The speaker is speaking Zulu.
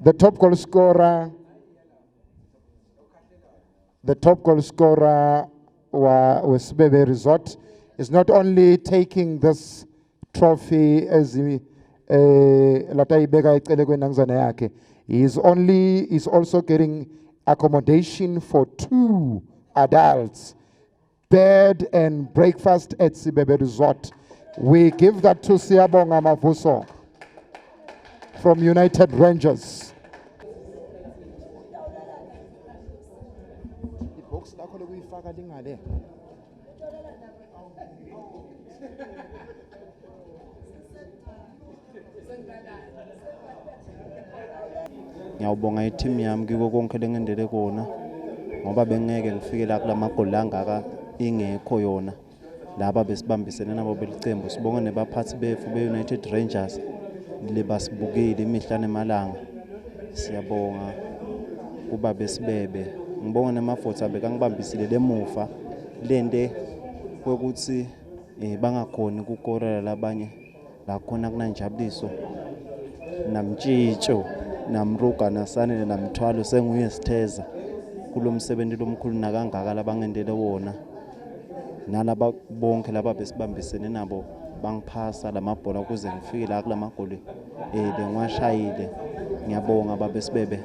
The top goal scorer, the top goal scorer wa Sibebe Resort is not only taking this trophy as he latayibeka ecele kwenangzana yakhe, he is also getting accommodation for 2 adults, bed and breakfast at Sibebe Resort. We give that to Siyabonga Mavuso from United Rangers. Ibox lakho lokuyifaka lingale. Ngiyawubonga i-team yami kiko konke lengendele kona ngoba bengeke ngifike la kulamagoli angaka ingekho yona. Laba besibambisene nabo belicembu, sibonge nebaphathi bethu be-United Rangers lebasibukile imihla nemalanga. Siyabonga kuba besibebe. Ngibonga nemafotha bekangibambisile lemuva lente kwekuthi bangakhoni ukukorela labanye la khona kunanjabuliso namtshitsho namruga nasanele namthwalo senguye sitheza kulomsebenzi lomkhulu nakangaka labangendele wona nalaba bonke laba besibambisene nabo bangiphasa lamabhola ukuze ngifike la kulamagoli lengiwashayile. Ngiyabonga babesibebe.